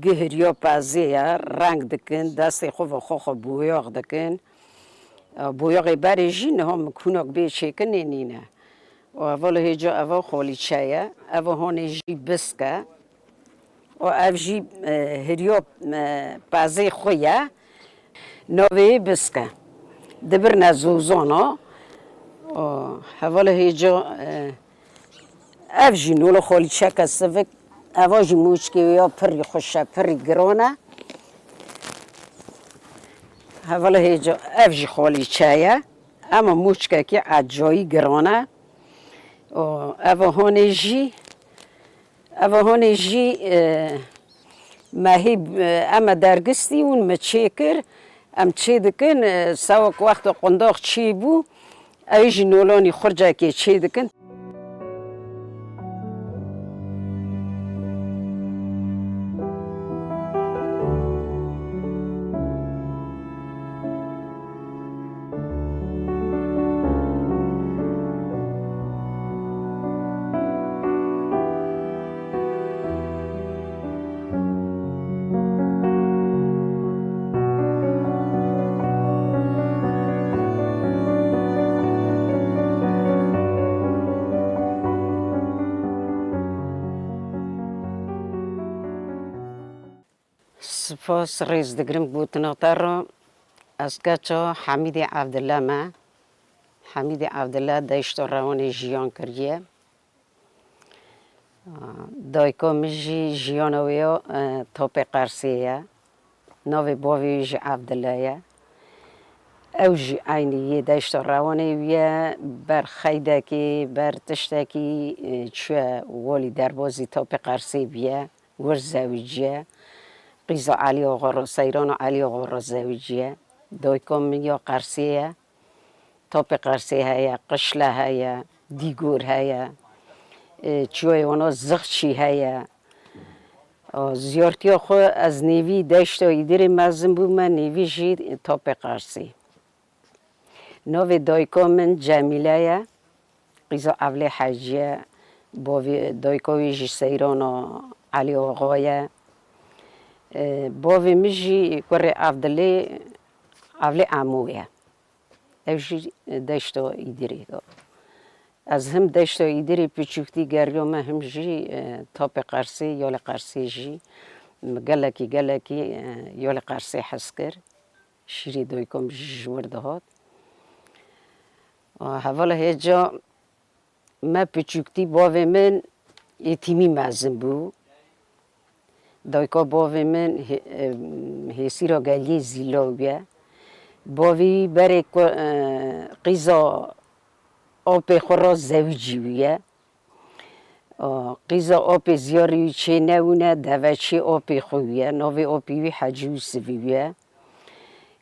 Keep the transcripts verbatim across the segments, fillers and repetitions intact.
Gihiriya pezê ye, reng dikin, destê xwe ve xwe xwe boyax dikin. E, boyaxê berê jî niha min kunak bê çêkinê nîne. Û hevala hêca eva xalîçe ye, eva hanê jî bisk e. Û ev jî, e, hiriya, e, pezê xwe ye. Navê yê bisk e. Dibirne zozana. Û hevala hêca, e, ev jî nola xalîçeke sivik. Eva jî moçkê wê ya pirî xweş e, pirî giran e. Hevala hêca ev jî xalîçe ye. Ema moçkekî ecayî giran e. Û eva hanê jî Eva honê jî, e, me hê, e, em e dergistî hûn me çêkir. Em çê dikin, e, sewek wexta qundax çê bû, ew jî nolanî xurcekê çê dikin. Spas rêz digirim gotina te re. Ez keça Hemîdê Evdile me. Hemîdê Evdile deşta Rewanê jiyan kiriye. Dayika min jî jiyana wê ya, e, Tapê Qersê ye. Navê bavê wî jî Evdile ye. Ew jî eynî yê deşta Rewanê bûye, ber xeydekî, ber tiştekî, e, çûye walî derbazî Tapê Qersê bûye. wir zewiciye. Qîza Elî Oxo re, Seyrana Elî Oxo re zewiciye. Dayika min ya Qersê ye. Tapê Qersê heye, qişle heye, dîgor heye. E, çiyayê wana zixçî heye. O, ziyartiya xwe ez nêvî deşta Îdirê mezin bûme, nêvî jî Tapê Qersê. Navê dayika min Cemîle ye. Qîza Evlê Hecî ye. Bavê dayika wî jî Seyrana Elî Axa ye. E, bavê min jî kurê Evdilê, Evlê Emo ye. Ew jî deşta Îdirê de. Ez him deşta Îdirê piçûktî geriyame, him jî, e, Tapê Qersê, Yalê Qersê jî. Min gelekî, gelekî, e, Yalê Qersê hez kir. Şîrê dayika min jî ji wir dihat. Hevala hêca me piçûktî bavê min êtîmî mezin bû. Dayika bavê min hê-, em, hêsîra geliyê Zîla bûye. Bavê wî berê ku, e, qîza apê xwe re zewicî bûye. Qîza apê ziyarê wî çê nebûne, deveçê apê xwe wî ye. Navê apê wî Hecî Yûsifî wî ye.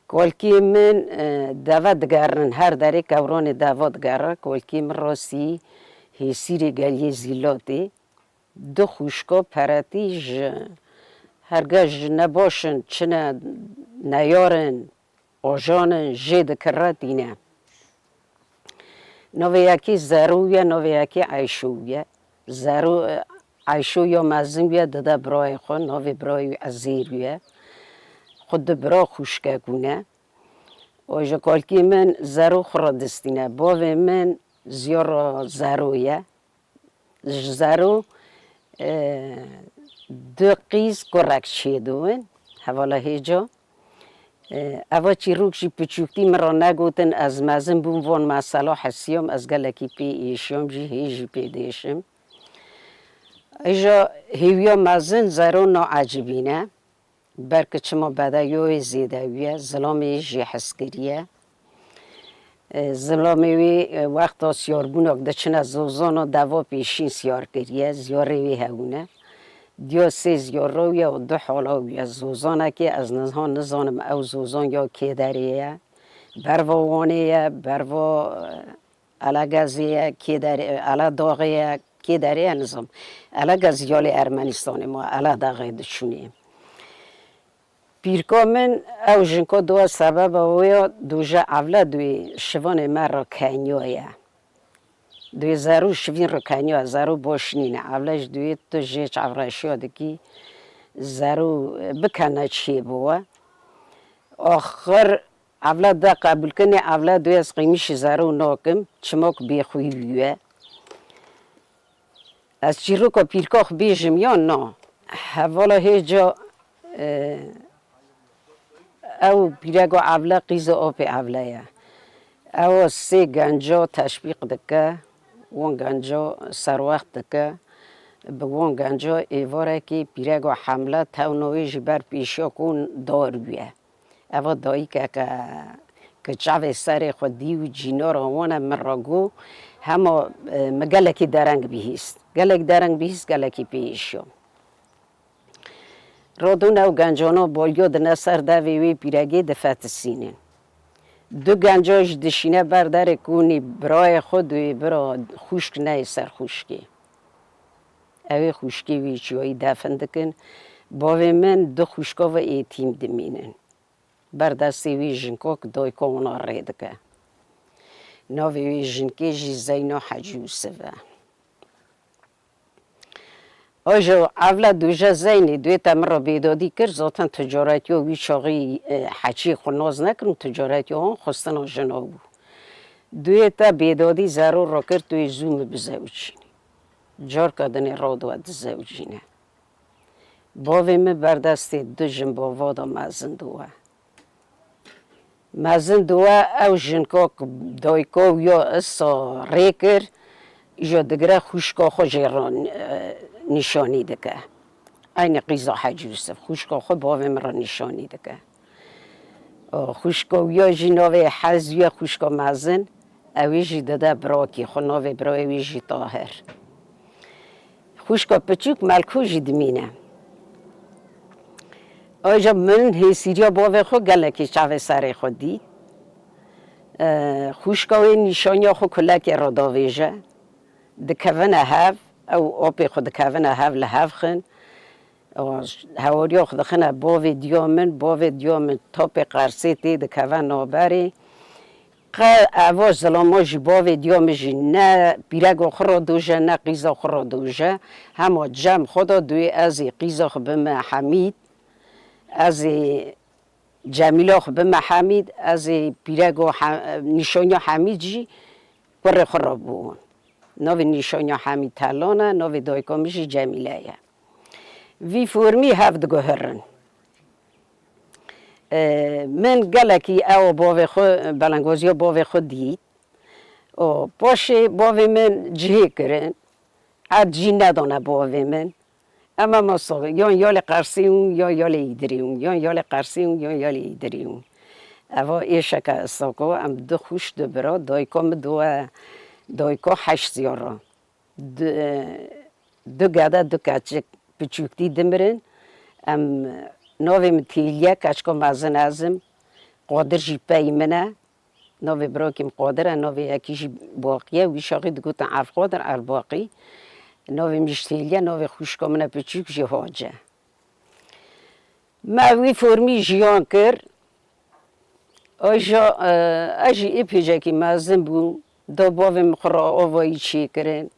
Kalkê min, e, deve digerin, her derê kewranê deva digere. Kalkê min rastî hêsîrê geliyê Zîlatê. Du xwişka peretî ji herge ji nebaş in, çine neyar in, ajan in, jê dikire tîne. Navê yekî Zero ye, navê yekî Eyşo ye. Zero, e, Eyşo ya mezin ye, dide birayê xwe, navê birayê wî Ezêr ye. Xwe du bira xwişkek hûn e. O ji kalkê min Zero xwe re distîne. Bavê min ziyara Zero ye. Ji Zero, e, du qîz kurek çêdibin, hevala hêca. E, eva çîrok jî piçûktî min re negotin, ez mezin bûm, van mesela hesiyam, ez gelekî pê êşiyam jî, hê jî pê diêşim. Îja hêwiya mezin Zero naecibîne. Belkî çima bedeyoyê zêde wî ye, zilamê yê jê hez kiriye. E, zilamê wî, e, wexta siyarbûna diçine zozana deva pêşîn siyar kiriye, ziyarê wî hebûne. Diya sê ziyara wî ye û du hala wî ye. Zozanekê ez niha nizanim ew zozan ya kê derê ye. Berva Wanê ye, berva, e, Ala Gezê ye, kê derê, Ala Daxê ye, kê derê ye nizam. Ala Gez yalê Ermenistanê ma, Ala Daxê diçûnê. Pîrka min ew jinka dua sebeba wê ya dûje Evle duyê şivanê me re kenya ye. Duyê Zerû şivîn re kenya, Zerû boş nîne. Evle ji duyê tu jê çavreşiya dikî. zero bikene çê biwe. Axir evlad de qebûl kinê, evlad wê ez qîmişî zero nakim, çimok bêxwî bûye. Ez çîroka pîrka xwe bêjim ya na? Hevala hêca, e, ew pîrego evle qîza apê evle ye. Ew sê genca teşwîq dike, wan genca serwext dike. Bi wan genca êvarekî pîrego hemle tewna wê ji ber pêşiya ku dar bûye. Eva dayikeke ki çavê serê xwe dî û cînara wan e min re got, hema, e, min gelekî dereng bihîst. Gelek dereng bihîst, gelekî pêşiya. Radûn ew gencana baliya dine ser devê wê pîregê difetisînin. Du genca jî dişîne ber derê ku nî birayê xwe duyê bira xwişk neyê ser xwişkê. Ew ê xwişkê wî çiyayî defin dikin. Bavê min du xwişka ve êtîm dimînin. Ber destê wî jinka ku dayika wana rê dike. Navê wî jinkê jî Zeyna Hecî Yûsif e. Aja evlad dûje Zeynê duyê te min re bêdadî kir, zaten ticaretiya wî çaxî, e, heçî xwe nas nekirin, ticaretiya wan xwestina jina bû. Duyê te bêdadî zero rakir tu yê zû min bizewicînî. Carka dinê radiwe dizewicîne. Bavê min ber destê du jin bava de mezin diwe. Mezin diwe ew jinka ku dayika wî ya isa rê kir, îja digire xwişka xwe jê re, e, nîşanî dike. Eynî qîza Hecî Yûsif, xwişka xwe bavê min re nîşanî dike. O, xwişka wî ya jî navê Hezî ye, xwişka mezin, ew ê jî dide birakî xwe, navê birayê wî jî Tahir. Xwişka piçûk Melkû jî dimîne. Aja min hêsîriya bavê xwe gelekî çavê serê xwe dî. E, xwişka wê nîşaniya xwe kulekê re davêje. Dikevine hev, ew apê xwe dikevine hev, li hev xin. Hewariya xwe dixine bavê diya min, bavê diya min tapê qersê tê dikeve naberê. Qe eva zilama jî bavê diya min jî ne pîrego xwe re doje, ne qîza xwe re doje. Hema cem xwe de duyê ez ê qîza xwe bime Hemîd, ez ê Cemîla xwe bime Hemîd, ez ê pîrego He-, nîşaniya Hemîd jî kurê xwe re bû. Navê nîşaniya Hemîd Telan e, navê dayika min jî Cemîle ye. Vî formî hev diguhirin. E, min gelekî ew bavê xwe, belengwaziya bavê xwe dît. Û paşê bavê min cihê kirin. Erd jî nedane bavê min. Em ema so-, yan yalê Qersî ûn, yan yalê Îdirî ûn, yan yalê Qersî ûn, yan yalê Îdirî ûn. Eva êşeke isako, em du xwişk du bira, dayika min du, dayika heşt ziyara. Du, du gede, du keçik piçûktî dimirin. Em, navê min Têliye, keçika mezin ez im. Qadir jî pey min e. Navê birakê min Qadir e, navê yekî jî Baqî ye. Wî çaxî digotin Evqadir, Erbaqî. Navê min jî Têliye, navê xwişka min e piçûk jî Hace. Me wî formî jiyan kir. Aja, e, ez jî êpêcekî mezin bûm. Da bavê min xwe re avayî çêkirin.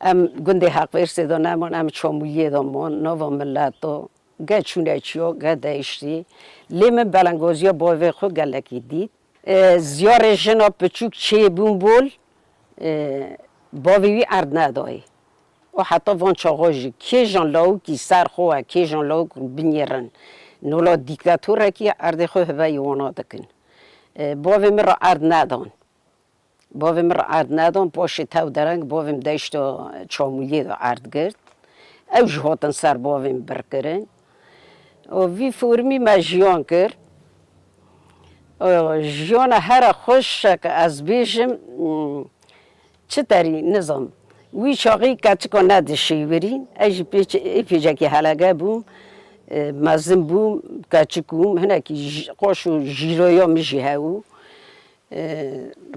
Em gundê Heqvêrsê de neman, em Çamûliyê de man, nava mileta. Ge çûne çiyo, ge değiştî. Lê min belengoziya bavê xwe gelekî dît. E, ziyarê jina piçûk çêbûn bol, e, bavê wî erd nedayê. Û heta van çaxa jî kêjan lawikî ser xwe, kêjan lawik binêrin. Nola dîktatorekî erdê xwe hibeyî wana dikin. E, bavê min re erd nedan. Bavê min re erd nedan, paşê tew dereng bavê min deşta Çamûliyê de erd girt. Ew jî hatin ser bavê min birkirin. Û vî formî me jiyan kir. Û jiyana here xweşek ez bêjim, hmm, çi terî nizam. Wî çaxî keçika nedişêwirîn, ez jî pêç-, ê pêcekî helege bûm, e, mezin bûm, keçik bûm, hinekî j-, qaş û jîroya min jî hebû. E,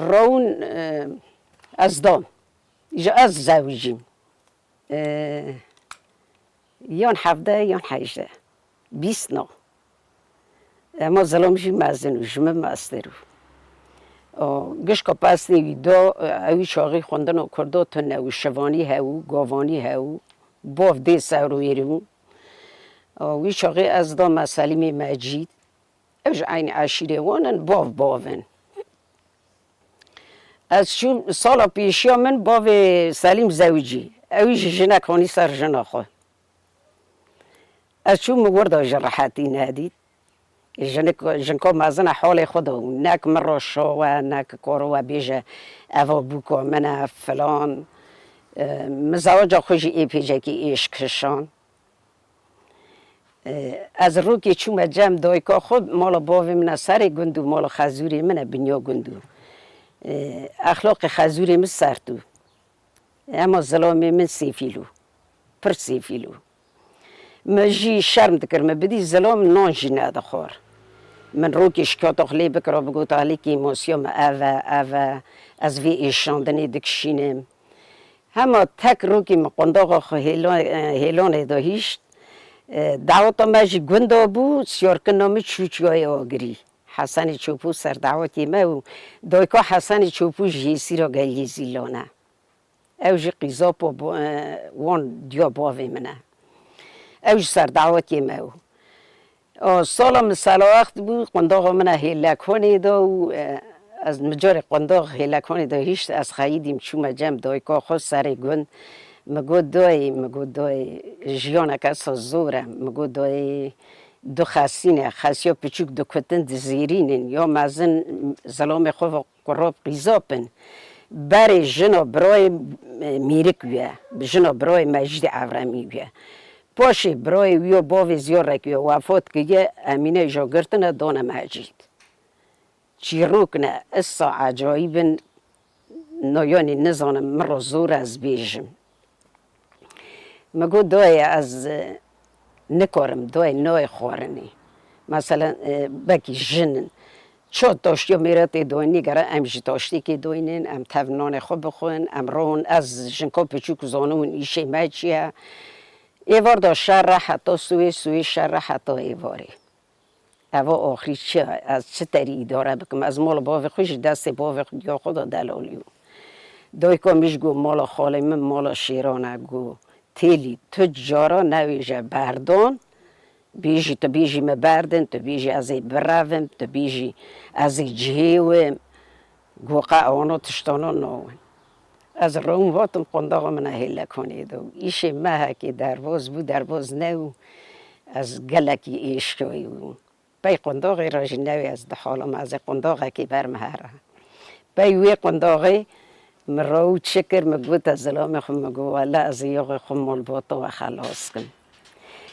rawin, e, ez dam. Ji ez zewicîm. E, yan hevdeh yan hejdeh. Bîst na. Ema zilam jî mezin û ji min meztir û. O, gişka pesnê wî da, e, ewî çaxî xwendina kurda tune û şivanî hebû, gavanî hebû. Bav dê ser û êrî bû. Wî çaxê ez dame Selîmê Mecîd. Ew ji eynî eşîrê wan in, bav bav in. Ez çûm sala pêşiya min bavê Selîm zewicî. Ew jî jinek hanî ser jina xwe. Ez çûm, min wir de ji rehetî nedît. Jinik, jinka mezin e halê xwe de û nek min re şawe, nek karo we bêje, eva bûka min e, filan. E, min zewaca xwe jî ê pêcekî êş kişand. E, ez rokê çûme cem dayika xwe, mala bavê min e serê gund û mala xezûrê min e binya gund û, e, exlaqê xezûrê min sert û. Ema zilamê min sêfîl û, pir sêfîl û. Min jî şerm dikir, min bidî zilam nan jî nedixwar. Min rokê şikatox lê bikira, bigot, alîkî mosiya min ev e, ev e, ez vê êşandinê dikişînim. Hema tek rokî min qundaxa xwe hêla-, hêlanê de hîşt, e, daweta me jî gunda bû, siyarkirina min çû çiyayê Agirî. Hesenê Çopû serdawetê me û dayika Hesenê Çopû jî yê sîra geliyê Zîlan e. Ew jî qîzapa bo-, e, wan diya bavê min e. Ew jî serdawetê me bû. O, sala min selawext bû, qundaxa min a hêlekonê de û, e, ez mijarê qundax hêlekonê de hişt, ez xeyidîm çûme cem dayika xwe serê gund. Min got, dayê, min got, dayê, jiyaneke sa zor e. Min got, dayê, du xesî ne, xesiya piçûk dikutin dizêrînin, ya mezin zilamê xwe ve qurab qîzap in. Berê jina birayê, e, Mîrik wî ye, jina birayê Mecîdê Evremî wî ye. Paşê birayê wî ya bavê Ziyarekî ya wefat kiriye, Emîne jî girtine dane Mecîd. Çîrok ne, qisa ecayîb in, no, yanî nizanim, min re zor ez bêjim. Min got, dayê, ez, e, nikarim, dayê, nayê xwarinê. Meselen, e, belkî jin in. Ço taştiya mêre tê doynî, gere em jî taştêkê doynin, em tev nanê xwe bixwin, em rohun, ez jinka piçûk zanibûn îşê me çi ye. Êvar da şer re heta suwê, suwê şer re heta êvarê. Eva axirî çi ye? Ez çi terî îdare bikim? Ez mala bavê xwe jî destê bavê xwe diya xwe de delalî bûm. Dayika min jî got, mala xalê min mala şêran e, got, têlî tu cara newêje berdan, bêjî tu bêjî min berdin, tu bêjî ez ê birevim, tu bêjî ez ê cihêwim. Got, qe ewano tiştano nawin. Ez rewim hatim qundaxa min a hêlekonê de û îşê mehekê derbaz bû, derbaz nebû. Ez gelekî êşkayî bûm. Pey qundaxê re jî newê ez dihalim, ez ê qundaxekê ber min here. Pey wê qundaxê min rew çi kir, min gote zilamê xwe, min got, wele ez ê yoxê xwe malbata we xelas kim.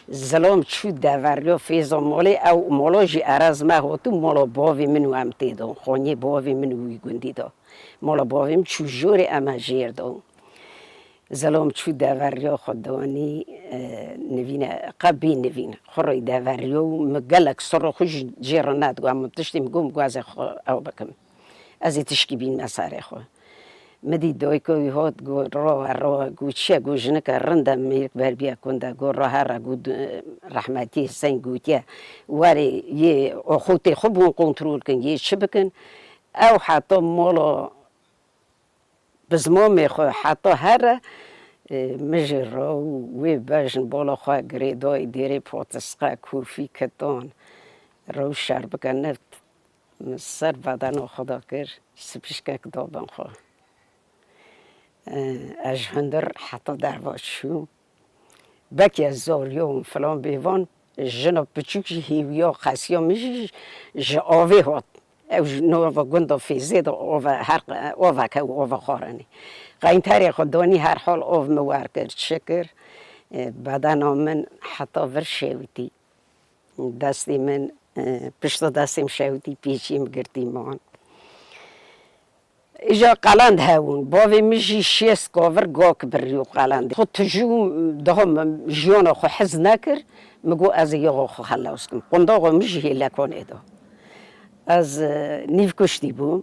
Zilam çû deveriya fêza malê, ew mala jî erez me hatû, mala bavê min û em tê de, xaniyê bavê min û wî gundî de. Mala bavê min çû jorê, em e jêr de. Zilam çû deveriya xwe danî, e, nivîne, qe bê nivîn. Xwe rê deveriya û min gelek sirra xwe jî jê re nedigot. Em tiştê min got, min got ez ê xwe ew bikim. Ez ê tişkî bînme serê xwe. Min dî dayika wî hat, got, rawe, rawe, got, çi ye? Got, jinike rind e, mêrik berbiye kund e. Got, ra here, got, rehmetî Husên gotiye, werê yê axûtê xwe bûn kontrol kin, yê çi bikin? Ew heta mala bizmamê xwe heta here, e, min jî rew wê bejn bala xwe girêdayî dêrê patisqe, kûfî, kitan, rew şer bike neft. Min ser bedena xwe de kir, sipişkek da bin xwe. E, ez ji hundir heta derva çûm. Belkî ez zariyam filan bêvan, jina piçûk jî hêwiya xesiya min jî ji avê hat. Ew ji nava gunda Fêzê de ava her, ava kew, ava xwarinê. Qeynterê xwe danî her hal av min wer kir, çi kir. E, bedena min heta vir şewitî. Destê min, e, pişta destê min şewitî, pêçiyê min girtî man. Îja qelend hebûn. Bavê min jî şêst kavir gak birî û qelendê. Xwe tijî û daha min jiyana xwe hez nekir. Min got, ez ê yoxa xwe xelas kim. Qundaxa min jî hêlekanê da. Ez, e, nîv kuştî bûm.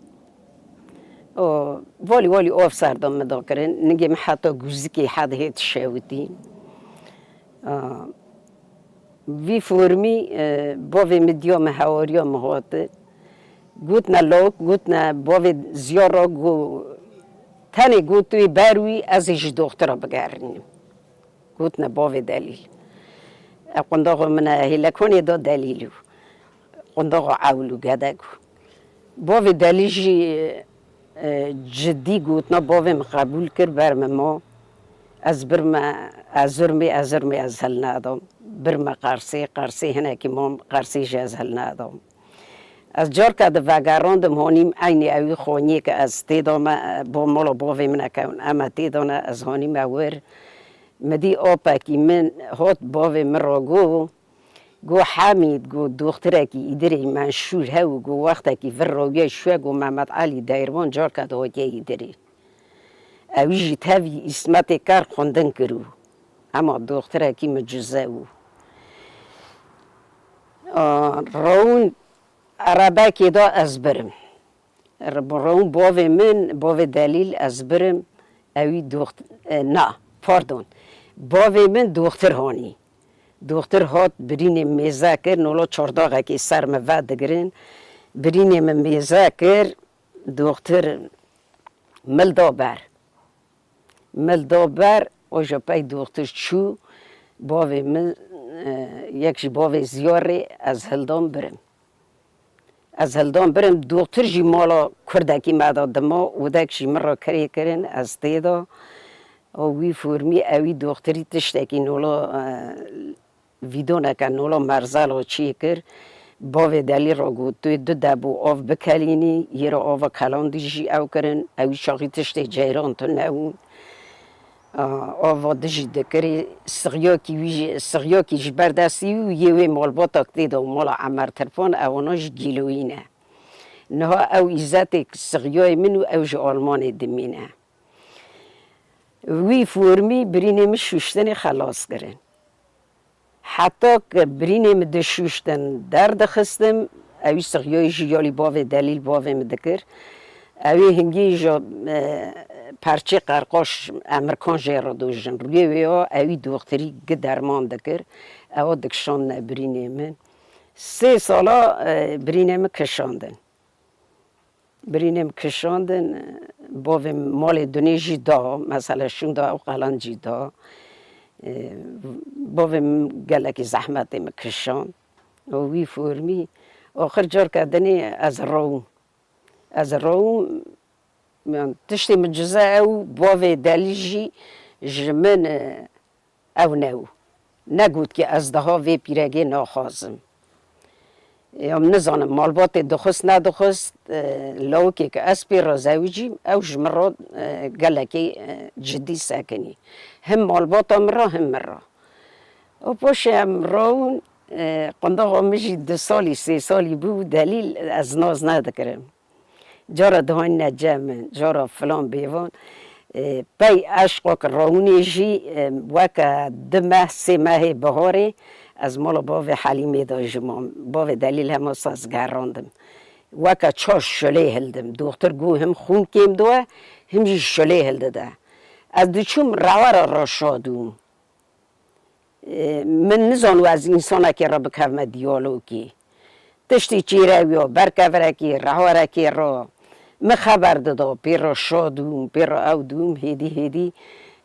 O, valî valî av ser da min da kirin. Ningê min heta guzikê hedi hêt şewitî. A, Vî formî, e, bavê min diya min hewariya min hate. Gotine lawik, gotine bavê Ziya ra, got, tenê got wê ber wî, ez ê ji doxtira bigerînim. Gotine bavê delîl. E, qundaxo min e, hêlekonê da delîl û qundaxo ewl û gedek û. Bavê delîl jî, e, cidî gotina bavê min qebûl kir, ber min ma. Ez birme, ez zirmê, ez zirmê ez hilnedam. Birme Qersê, Qersê hinekî mam, Qersê jî ez hilnedam. Ez carka di vegerandim, hanîm eynî ewî xaniyê ke ez tê de me, bo mala bavê min e kewin, em e tê de ne, ez hanîme wir. Mi dî apekî min hat bavê min re got, got, Hemîd, got, doxtirekî Îdirê menşûr hew, got, wextekî vir rawiye şûye, got, Mehmet Elî Deyrvan carka di hatiye Îdirê. Ewî jî tevî Îsmetê Ker xwendin kirû. Hema doxtirekî mucize bû. A, Rewûn erebekê de ez birim. Re-, Rewûn bavê min, bavê Delîl ez birim. Ewî doxt-, e, na, pardon. Bavê min doxtir hanî. Doxtir hat birînê mêze kir, nola çardaxekê ser min vedigirin. Birînê min mêze kir, doxtir mil da ber. Mil da ber, o ji pey doxtir çû, bavê min, e, yek ji bavê Ziyarê ez hildan birim. Ez hildan birim, doxtir jî mala kurdekî me de dima, odek jî min re kirê kirin, ez tê de. O wî formî ewî doxtirî tiştekî nola, e, vîdoneke nola merzelo çê kir, bavê Delî re got, tu du debû av bikelînî, yê re ava kelandî jî ew kirin, ewî çaxî tiştê ceyran tune bûn. A, ava dijî dikirî, sixyakî wî jî, sixyakî ji ber destî wî û yê wê malbatak tê de û mala Emer Tirpan ewana jî gîloyî ne. Niha ew îzetê sixyayê min û ew ji Almanê dimîne. Wî formî birînê min şûştinê xelas kirin. Heta ku birînê min dişûştin derdixistim, ewî sixyoyê jî yalî bavê Delîl bavê min dikir. Ewî hingî ji, e, perçê qerqaş emirkan jê re dojin. Rûyê wê ya ewî doxtirî gi derman dikir. Ewa dikişandine birînê min. Sê sala, e, birînê min kişandin. Birînê min kişandin, bavê min malê dunê jî da, mesela şûnda ew qelan jî da. E, bavê min gelekî zehmetê min kişand. Û wî formî, axir carka dinê ez rewim. Ez rewim, yan tiştê min cize ew, bavê Delî jî ji min, e, ew ne û. Negot ki ez daha vê pîregê naxwazim. Ya nizanim, malbatê dixwist nedixwist, e, lawikê ke ez pê re zewicîm, ew ji min re, e, gelekê, e, cidî sekinî. Him malbata min re, him min re. Û paşê em rawin, e, qundaxa min jî du salî, sê salî bû, Delîl ez naz nedikirim. Cara dihanîne cem min, cara filan bêvan. E, pey eşqa ki rawinê jî, e, weke du meh, sê mehê biharê ez mala bavê Helîmê de ji mam. Bavê Delîl hema saz gerandim. Weke çar şilê hildim. Doxtir got him xûn kêm diwe, him jî şilê hildide. Ez diçûm rewera re şadûm. E, min nizanû ez însanekê re bikevime diyalogê. Tiştî çêrewî ya, berkevirekê, rehwerekê re min xeber dida, pê re şa dûm, pê re ew dûm, hêdî hêdî,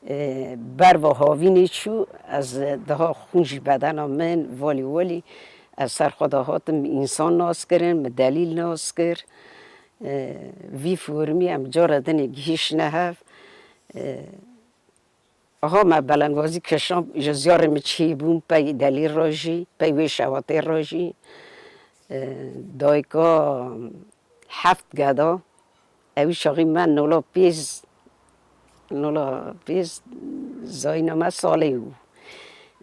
e, berva havînê çû, ez daha xûn jî bedena min, volî volî, ez ser xwe de hatim, min însan nas kirin, min delîl nas kir. E, vî formî em cara dinê gihîştine hev. E, Aha me belengazî kişand, ji ziyarê min çêbûm, pey delî re jî, pey wê şewatê re jî, e, dayika heft geda, ewî çaxî me nola pêz, nola pêz zayîna me salê bû.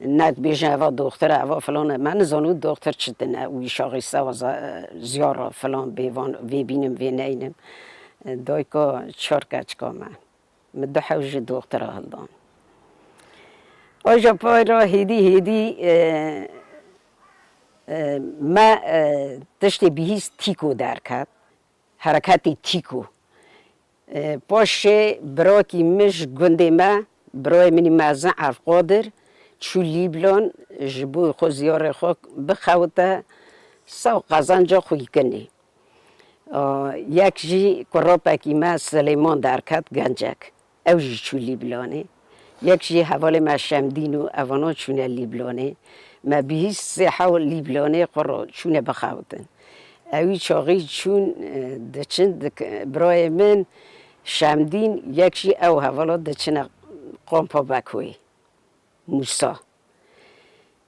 Nek bêjin eva doxtir e, eva filan e. Me nizanû doxtir çi tine, wî şaxî sewa za-, ziyara filan bêvan, vê bînim, vê neynim. E, dayika çar keçika me. Min du hew ji doxtira hildan. Aja pay re hêdî hêdî, e, e, me, e, tiştê bihîst tîko derket. Hereketê tîko. E, paşê birakî min ji gundê me, birayê min î mezin Evqadir, çû Lîblan, ji bo xwe ziyarê xwe bixewite, sew qezenca xwe yî kinê. A, yek jî kurapekî me Silêman derket, gencek. Ew jî çû Lîblanê. Yek jî hevalê me Şemdîn û evana çûne Lîblanê. Me bihîst sê hew Lîblanê xwe re çûne bixewitin. Ewî çaxî çûn, e, diçin, dik-, birayê min Şemdîn, yek jî ew hevala diçine kampa Bekoyê. Mûsa.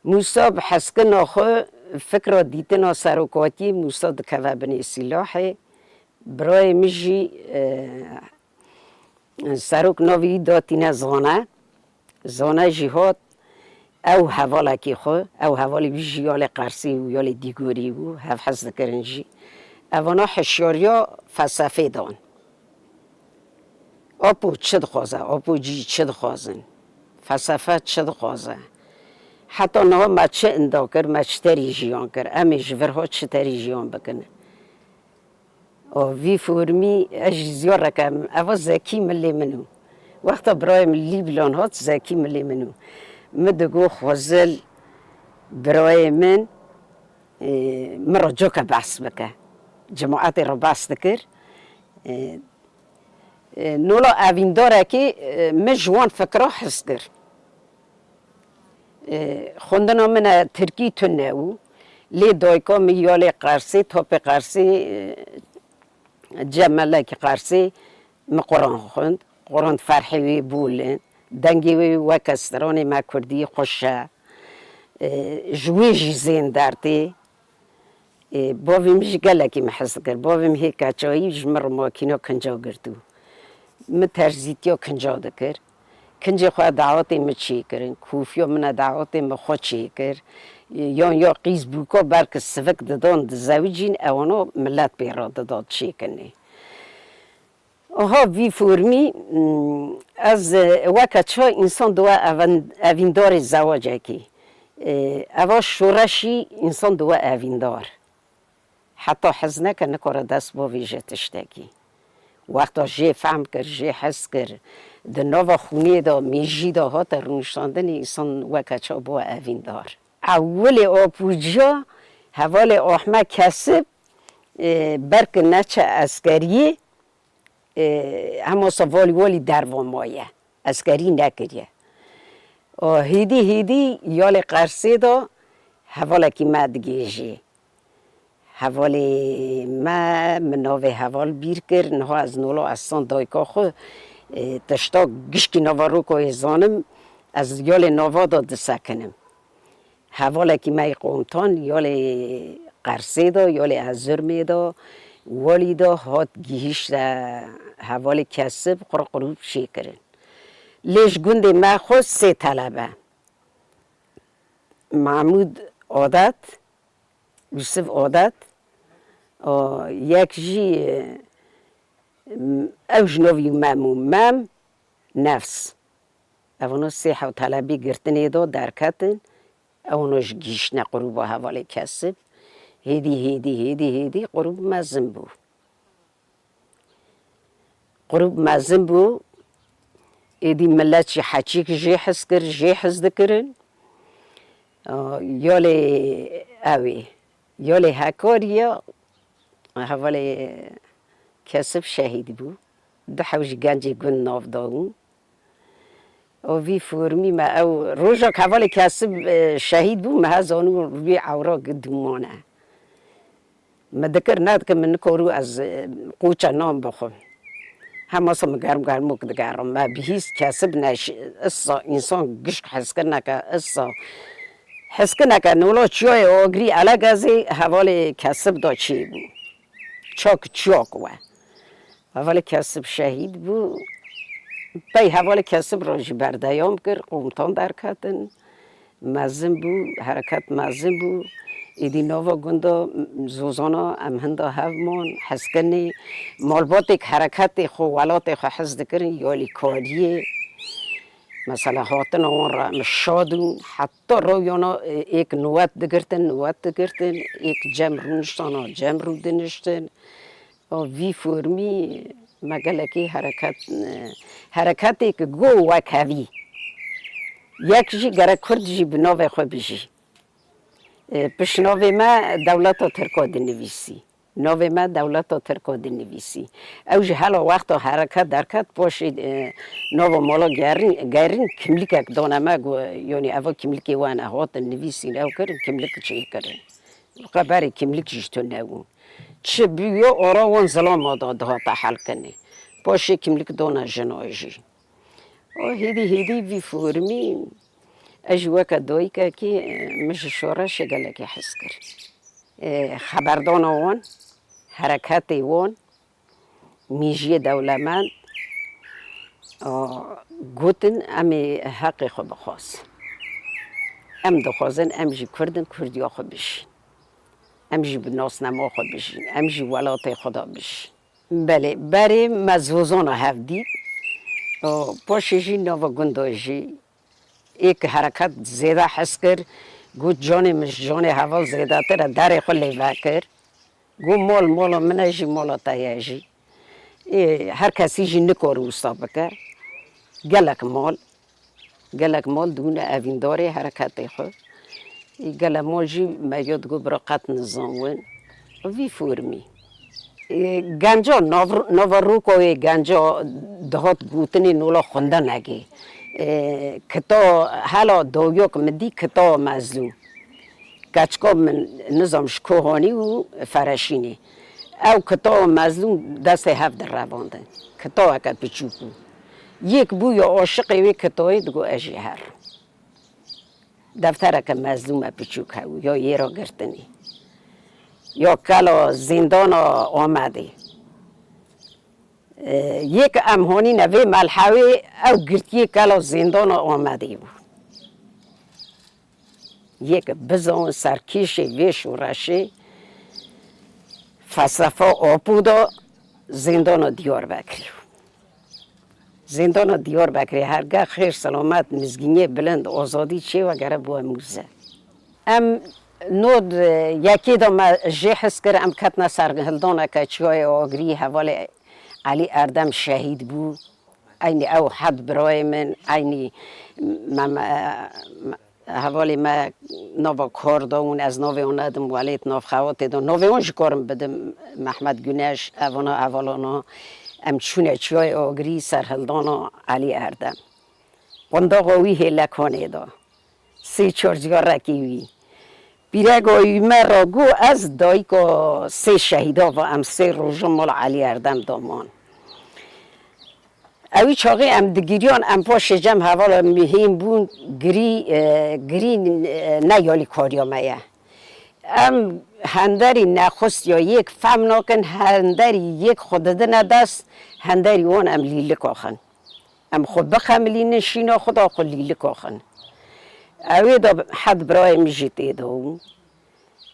Mûsa bi heskina xwe fikra dîtina serokatiyê Mûsa dikeve binê sîlahê. Birayê min jî, e, serok navê wî datîne Zane. Zane jî hat ew hevalekî xwe, ew hevalê wî jî ya lê Qersî û ya lê Dîgorî bû, hev hez dikirin jî. Evana hişyariya felsefê dan. Apo çi dixwaze, apo cî çi dixwazin, felsefe çi dixwaze? Heta niha me çi inda kir, me çi terî jiyan kir, em ê ji vir ha çi terî jiyan bikin? O vî formî ez jî ziyareke, eva Zekî milê min û. Wexta birayê min Lîblan hat, Zekî milê min û. Min digo Xwezil birayê min, e, min re coke behs bike. Cemaetê re behs dikir. E, e, nola evîndarekî, e, min ji wan fikra hez kir. E, xwendina min e tirkî tune û lê dayika min ya lê Qersê, tapê Qersê, e, cem melekî Qersê min Quran xwend. Quran ferhê wê bû li. Dengê wê weke stranê me kurdî xweş e. E, ji wê jî zêndertê. Ê, bavê min jî gelekî min hez dikir. Bavê min hê keçayî ji min re makîna kinca girtibû. Min terzîtiya kinca dikir. Kincê xwe dawetê min çêkirin. Kûfiya min e dawetê min xwe çêkir. Ê, yan ya qîz bûka belki sivik didan dizewicîn, ewana milet pê re dida çêkirinê. Aha vî formî, mm, ez, e, weke çi însan diwe evin-, evîndarê zewacekî. E, eva şoreşî însan diwe evîndar. Heta hez neke nikare dest bavêje tiştekî. Wexta jê fehm kir, jê hez kir, di nava xwînê de, mêjî de hate rûniştandinê, însan weke çi bû evîndar. Ewilê apûciya hevalê Ahmet Kesib, e, berki neçe eskeriyê, e, hema sa valî walî derva maye. Eskerî nekiriye. O hêdî hêdî ya lê Qersê de hevalekî me digihêjê. Hevalê me, min navê heval bîr kir, niha ez nola ez san dayika xwe, e, tişta gişkî nava Rokoyê zanim, ez ya lê nava de disekinim. Hevalekî me yê qomtan ya lê Qersê de, ya lê Erzurmê de, walî de hat gihîşte hevalê Kesib, xwe re qurûb çêkirin. Lê ji gundê me xwe sê telebe. Mahmûd Adet, Yusuf Adet, o, yek jî, e, ew ji navî Mem û Mem Nefs. Evano sê hew telebî girtinê de derketin, evano ji gihîştine qurûba hevalê Kesib. Hêdî, hêdî, hêdî, hêdî qurûb mezin bû. Qurûb mezin bû, êdî milet jî heçîk jê hez kir, jê hez dikirin. Aa, yolê ew ê, yolê Hekariya, hevalê Kesib şehîd bû. Du hew jî gencê gund nav da bûn. Û vî formî me ew roja ku hevalê Kesib, e, şehîd bû, me he zanibû wî ewra gi dûman e. Me dikir, nedikir, min nikarû ez, e, qoça nan bixwim. Hema sa min germ germok digerim. Me bihîst Kesib neş-, issa însan gişk hezkirineke, issa hezkirineke nola çiyayê Agirî Elegezê hevalê Kesib da çêbû. Çak çiyak we. Hevalê Kesib şehîd bû. Pey hevalê Kesib re jî berdeyam kir, qomtan derketin. Mezin bû, hereket mezin bû. Êdî nava gunda Zozana em hinda hev man, hezkinê. Malbatêk hereketê xwe, welatê xwe hez dikirin, ya alîkariyê. Mesela hatina wan re em şad bûn. Heta rewiyana, e, êk nûwet digirtin, nûwet digirtin, êk cem rûniştana, cem rûdiniştin. Û vî formî me gelekî hereket, e, hereketê ku go wek hevî. Yek jî gerek kurd jî bi navê xwe bijî. E, piştnavê me dewleta Tirka dinivîsî. Navê me Dewleta Tirko dinivîsî. Ew ji hela wexta hereket derket, paşê, e, nava mala gerîn, gerîn kimlîkek dane me, got, yanî eva kimlîkê we ne, hatin nivîsîn, ew kirin, kimlik çêkirin. Xeberê kimlik ji tu nebû. Çi bûyo, ara wan zilama da dihata helkinê. Paşê kimlik dana jina jî. O hêdî hêdî vî formî, ez jî weke dayikekî, e, min ji şoreşê gelekî hez kir. E, xeberdana wan, hereketê wan, mîjiyê dewlemend, a, gotin, em ê heqê xwe bixwazin. Em dixwazin, em jî Kurd in, Kurdiya xwe bijîn. Em jî bi nasnama xwe bijîn, em jî welatê xwe de bijîn. Belê, berê me zozana hev dît. O, paşê jî nava gunda jî êk hereket zêde hez kir. Got, canê min ji canê heval zêdetir e, derê xwe lê vekir. Got, mal mala min e jî, mala te ye jî. Ê, her kesî jî nikare wisa bike. Gelek mal, gelek mal dibûne evîndarê hereketê xwe. Ê, gele mal jî me ya digot bira qet nizan win. Vî formî. Ê, genca nav-, nava rokoyê genca dihat gotinê nola xwendinekê. Ê, kita hela doyok min dî kita mezlûm. Keçika min nizam ji ku hanî û fereşînê. Ew kitaba mezlûm destê hev direvandin. Kitaweke piçûk bû. Yek bû ya aşiqê wê kitayê digot ez jî herim. Deftereke mezlûm e piçûk hebû, ya yê ra girtinê. Ya kela zîndana Amedê. E, yek em honîne vê melhewê, ew girtiyê kela zîndana Amedê bû. Yek bizon serkêşê vê şoreşê felsefa Apo da zîndana Diyarbekirê. Zîndana Diyarbekirê hergeh xêr selamet, mizgîniyê bilind, azadî çê wegere bo em wisa. Em nod yekê de me jê his kir, em ketine serhildaneke çiyayê Agirî, hevalê Elî Erdem şehîd bû. Eynî ew heft birayê min, eynî me, me, me, hevalê me nava kar da û ez navê wan nedim, welêt nav xewatê da. Navê wan jî karim bidim, Mehmet Güneş, evana hevalana. Em çûne çiyayê Agirî, serhildana Elî Erdem. Qundaxa wî hêlekanê da. Sê çar ciyarekî wî. Pîreka wî me re got, ez dayika sê şehîda va, em sê roja mala Elî Erdem da man. Ewî çaxê em digiriyan, em paşê cem hevala mihîn bûn, girî, e, girî, e, ne yalîkariya me ye. Em henderî nexustiya yek fem nakin, henderî yek xwe didine dest, henderî wan em lîlika xin. Em xwe bixemilînin şîna xwe da xwe lîlika xin. Ewê de heft birayê min jî tê de bûn.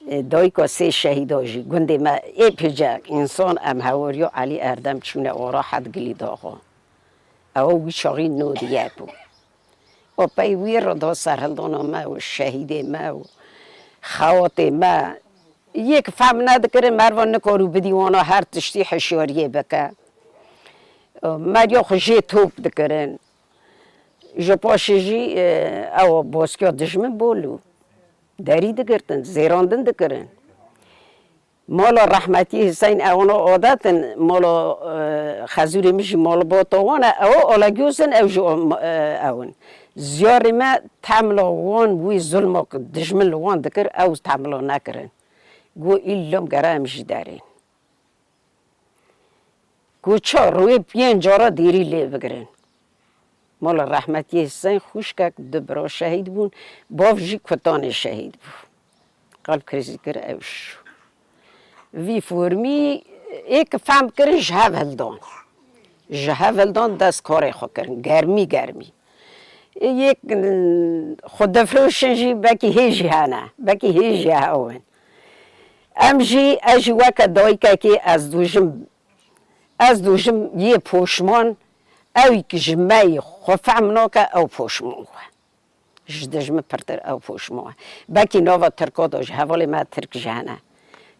E, dayika sê şehîda jî gundê me ê pêcek însan em hewariya Elî Erdem çûne ora heft gilî daxwa. Ew wî çaxî nod yek bû. Û pey wî re da serhildana me û şehîdê me û xewatê me. Yek fem nedikirin, merva nikarû bidî wana her tiştî hişyariyê bike. Meriya xwe jê top dikirin. Ji paşê jî, e, ew boskiya dijmin bol û derî digirtin, zêrandin dikirin. Mala rehmetî Hiseyn ewana adet in, mala, e, xezûrê min jî malbata wan e, ew Alagyoz in, ew jî, e, ew in. Ziyarê me temla wan wî zulma ku dijmin li wan dikir, ew temla nekirin. Got, îlom gere em jî derên. Got, çar wê piyên cara dêrî lê bigirin. Mala rehmetiyê Hüseyin xwişkek, du bira şehîd bûn, bav jî Kutanê şehîd bû. Qalb krizî kir, ew şû. Vî formî ê ki fehm kirin ji hev hildan. Ji hev hildan dest karê xwe kirin. Germî germî. Yek, mm, xwe difroşin jî belkî hê jî hene. Belkî hê jî hewin. Em jî, ez jî weke dayikekê ez dûjim, ez dûjim yê poşman, ew ki ji me yî xwe fehm nake, ew poşman we. Ji dijmin pirtir ew poşman we. Belkî nava Tirka de ji hevalê me Tirk jî hene.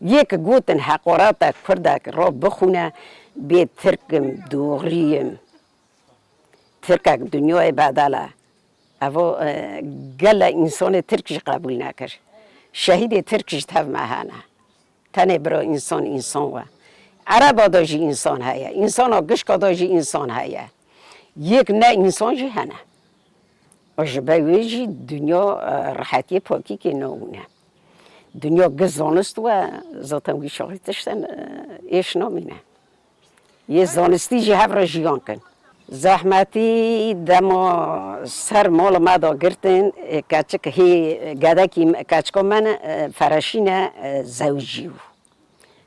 Yê ki gotin heqarete Kurdek ra bixûne, bê Tirk im, doxrî im. Tirkek dinyayê bedel e. Evo, e, gele însanê Tirk jî qebûl nekir. Şehîdê Tirk ji tev me hene. Tenê bira însan însan we. Ereba de jî însan heye. Însana gişka de jî însan heye. Yek ne însan jî hene. Ji ber wê jî dinya, e, rehetiyê pakîkê nabûne. Dinya giş zanist we, zaten wî şaxî tişten, e, êş namîne. Yê zanistî jî hev re jiyan kin. Zehmetî dema ser mala me da girtin, e, keçik hê gedekî me, keçika me ne, e, Fereşîne, e, zewicî bû.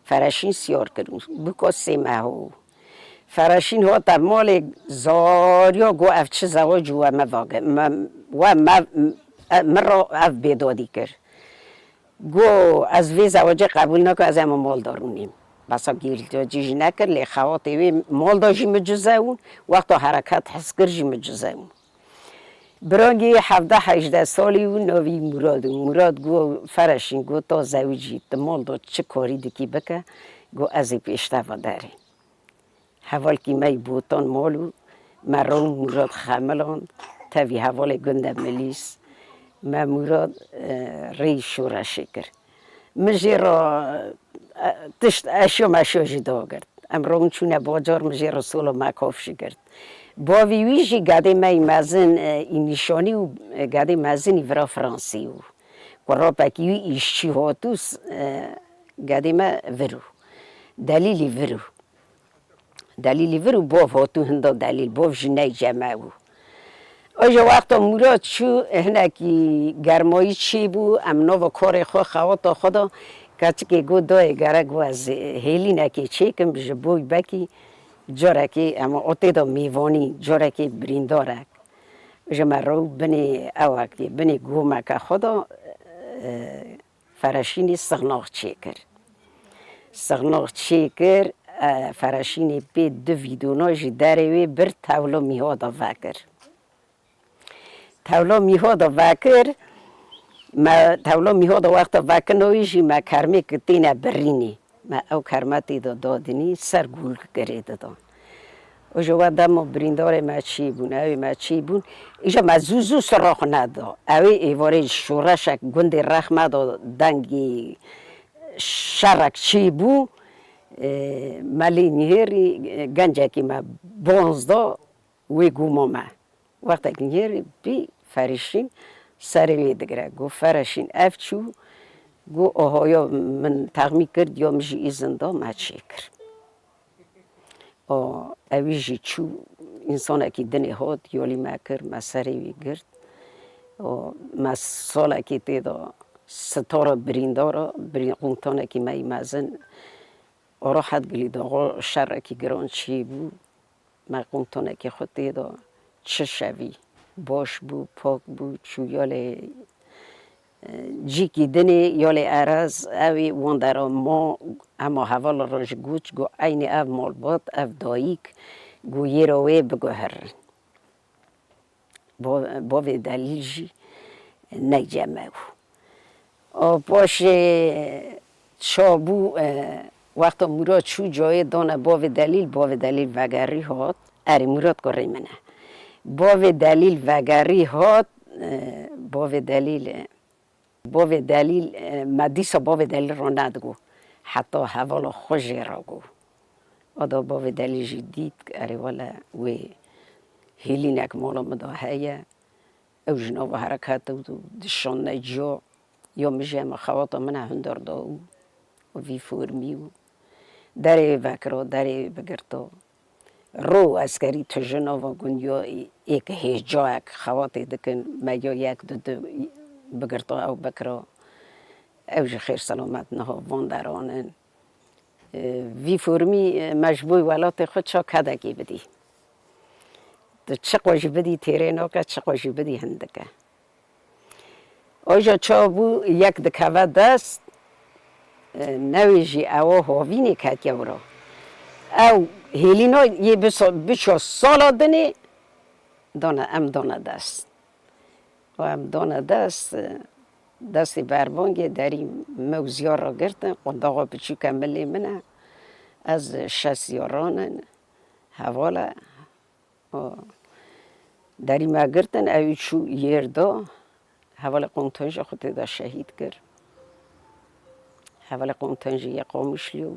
Fereşîn siyar kir û bûka sê meho. Fereşîn hate malê zariya got, ev çi zewacî we me vage, me, we me, e, min re ev bêdadî kir. Got, ez vê zewacê qebûl nakim, ez ema mal de rûnîm. Besa gêrîltiyacî jî nekir, lê xewatê wê mal de jî mucize bûn, wexta hereket hez kir jî mucize bûn. Birangê hevdeh hejdeh salî û navî Murad û Murad got, Fereşîn, got, ta zewicî, tu mal de çi karî dikî bike, got, ez ê pêşteva derê. Hevalkî me yî botan mal û me ro Murad xemiland, tevî hevalê gund e Milîs. Me Murad, e, rêyî şoreşê kir. Min jê re, e, tişt eşya meşya jî dagirt. Em ron çûne bajar, min jê re sola me kaf jî girt. Bavî wî jî gedê me yî mezin, e, î nîşanî û, e, gedê mezin î vira Fransî bû. Kurapekî wî îşçî hatû, e, gedê me vir û. Delîlî vir û. Delîlî vir û bov hatû hinda delîl, bov jî ney ceme bû. Oja wexta Murad çû, hinekî germayî çêbû, em nava karê xwe, xewata xwe da, keçikê got, dayê, gerek got ez hêlînekê çêkim, ji bo bekî carekê em û tê de mêvanî, carekê birîndarek. Ji me re binê ewekê, binê gomeke xwe da, e, Fereşînî sixnax çêkir. Sixnax çêkir, e, Fereşînê pê du vîdona ji derê wê bir tewla mîha de vekir. Tewla mîha de vekir, me tewla mîha de wexta vekirina wî jî me kermêk têne birînê. Me ew kerme tê de dadinî, ser gûlkirê didan. Û ji we dema birîndarê me çêbûn, ewê me çêbûn, îja me zû zû sira xwe neda. Ewê êvarê şoreşek gundê rex me da dengê şerek çêbû, e, me lê nihêrî, e, gencekî me bonz da wê goma me. Wextek nihêrî bî Ferîşîn serê wê digire. Got, Fereşîn ev çû, got, ohoya min texmîn kir, ya min jî îzin da me çêkir. O, ewî jî çû, însanekî dinê hat, yolî me kir, me serê wî girt. O, me salekî tê de sitara birîndara, birî-, qûmtanekî me yî mezin, Orohet Gilî Daxo şerekî giran çêbû. Me qûmtanekî xwe tê de çi şevî baş bû, pak bû, çû yolê, e, cîkî dinê, yolê erez, ewî wan dera ma, hema hevala re ji goç got, eynî ev malbat, ev dayîk, got yêra wê biguherin. Bo-, bovê Delîl jî ney ceme bû. O paşê çabû, e, wexta Murad çû cayê dane bavê Delîl, bavê Delîl vegerî hat. Erê, Murad kurê min e. Bavê Delîl vegerî hat, e, bavê Delîl, e, bavê Delîl, e, me dîsa bavê Delîl re nedigot. Heta hevala xwe jê re got. Ada bavê Delîl jî dît, erê wele wê hêlînek mala min de heye. Ew ji nava hereketê û dişanne ciya, ya min jî hema xewata min e hundar da û vî formî û derê vekira, derê bigirta. Ro eskerî tu ji nava gundiya êk hêcayek xewatê dikin, me ya yek du du bigirta ew bikira. Ew jî xêr selamet niha van deran in. E, vî formî, e, me ji bo welatê xwe ça kedekê bidî. Tu çiqo jî bidî têrê nake, çiqo jî bidî hindik e. Oja çawa bû yek dikeve dest, e, newê jî ewa hovînê ketiye wira. Ew hêlîna yê biso-, biço sala dinê, dana em dana dest. Û em dana dest, destê berbangê derî me û ziya re girtin, qundaxa piçûke milê min e. Ez şeş ziyaran in, heval e. Û derî me girtin, ew çû yêr da, hevalê qûmtan jî xwe tê de şehîd kir. Hevalê Qonten jî yê Qamişlî û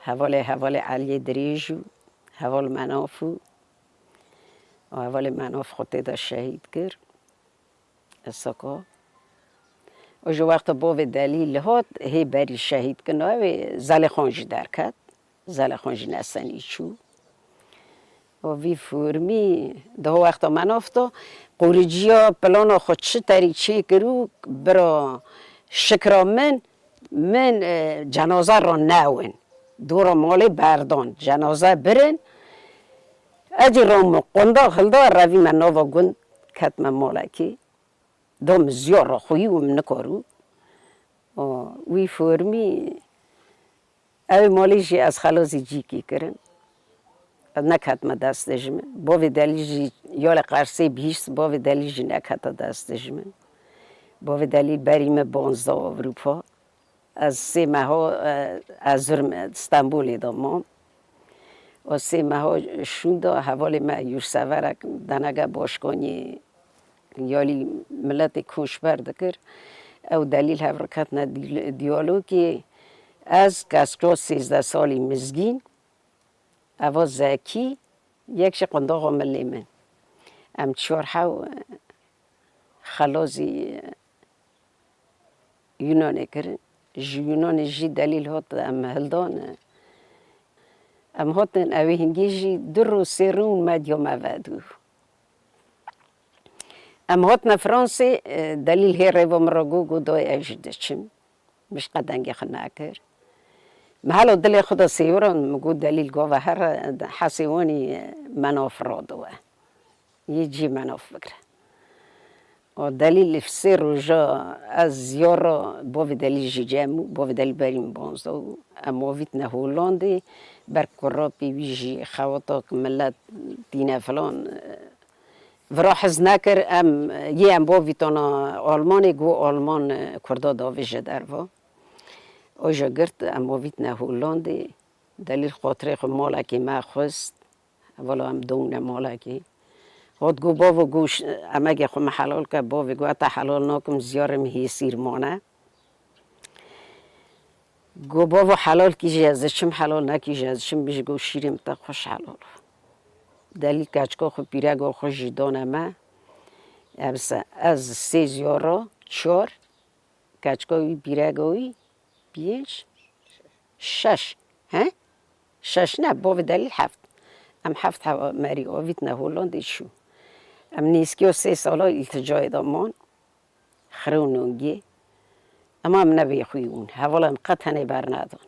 hevalê, hevalê Eliyê Dirêj û heval Menaf û, û hevalê Menaf xwe tê de şehîd kir. Esaka. Û ji wexta bavê Delîl hat, hê berî şehîd kir, navê Zelêxan jî derket. Zelêxan jî nesenî çû. Û vî formî di ho wexta Menaf de qoriciya plana xwe çi terî çêkir û bira şikra min, min, e, cenaze ra newin. Dora malê berdan, cenaze birin. Ez jî ram qundax hilda revî me nava gund, ketme malekî. Da min ziya raxuyî û min nikarû. Û wî formî ew malê jî ez xelazî cîkî kirin. Neketme destê ji min. Bavê Delî jî ya li Qersê bihîst, bavê Delî jî nekete destê ji min. Bavê Delî berî me banzda Ewropa. Ez sê meha, e, ez zirm Stenbolê de mam. Û sê meha şûnda hevalê me yûrseverek denege başkanî yalî miletê koçber dikir. Ew Delîl hev re ketine dîl-, diyalogê. Ez kesko sêzdeh salî mizgîn, eva Zekî, yek jî qundaxa min lê min. Em çar hew xelazî Yunanê kirin. Ji Yunanê jî Delîl hat, em hildan. Em hatin, ew ê hingê jî du rû sê rû me diya me vedû. Em hatine Fransê, e, Delîl hê rêva min re got, got, dayê ez jî diçim. Min ji qe dengê xwe nekir. Min hela dilê xwe de sêwiran, min got, Delîl gava here, hesê wanî, e, Menaf radiwe. Yê cî Menaf bigire. Û Delîl sê roja ez ziyara bavê Delîl jî cem û bavê Delîl berî min banzda û em avîtine Holandê, ber kurapî wî jî xewatak milet tîne filan, vira hez nekir, em, yê em bavîtana Almanê, got Alman, Kurda davêje derva. Oja girt, em avîtine Holandê. Delîl xatirê xwe malekê me xwest. Hevala em dongine malekê. Hat got, bavo, got, ş-, emegê xwe me helal ke. Bavê got, ez te helal nakim, ziyarê min hêsîr mane. Got, bavo, helal kî jî ez diçim, helal nekî jî ez diçim, bijî got, şîrê min te xweş helal. Delîl keçika xwe, pîrega xwe jî dane me. Em se-, ez sê ziyara, çar, keçika wî, pîrega wî, pênc, şeş, he? Şeş ne, bavê Delîl heft. Em heft hev-, merî avîtine Holandê çû. Em nêzîkî sê sala îlticayê de man. Xirê û nongê. Ema em ne bêxwî bûn. Hevala em qet henê bernedan.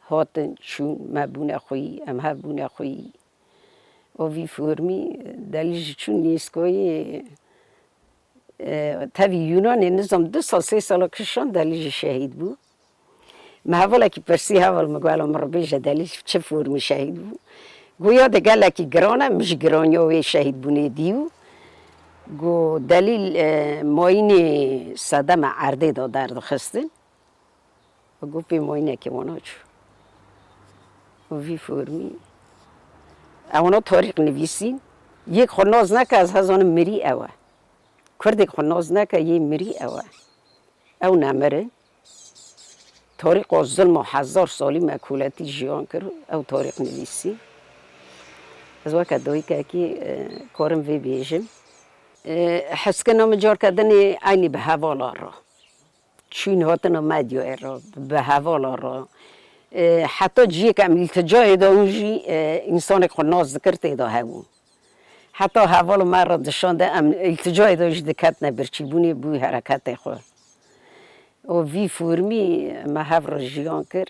Hatin, çûn, me bûne xwî, em hev bûne xwî. Û vî formî Delîl jî çû nêzîkayê, e, tevî Yunanê nizam du sal, sê sala kişan Delîl jî şehîd bû. Me hevalekî pirsî, heval, min got, hela min re bêje Delîl çi formî şehîd bû? Got, ya de gelekî giran e, min jî giraniya wê şehîdbûnê dî û got, Delîl, e, mayînê sedeme erdê de derdixistin. Got, pê mayînekê wana çû. Û vî formî. Ewna tarîx nivîsîn. Yek xwe nas neke, ez hezanim mirî ew e. Kurdek xwe nas neke, yê mirî ew e. Ew nemirin. Tarîxa zilma hezar salî me koletî jiyan kir, ew tarîx nivîsî. Ez weke dayikekî, e, karim vê bêjim. E, heskina min carke dinê eynî bi hevala re. Çûn hatina medyayê re, bi hevala re. E, heta ciyê ke em îlticayê de hûn jî, e, însanek xwe nas dikir tê de hebûn. Heta hevala me re dişande em îlticayê de jî diketine birçîbûnê bû hereketê xwe. Û vî formî me hev re jiyan kir.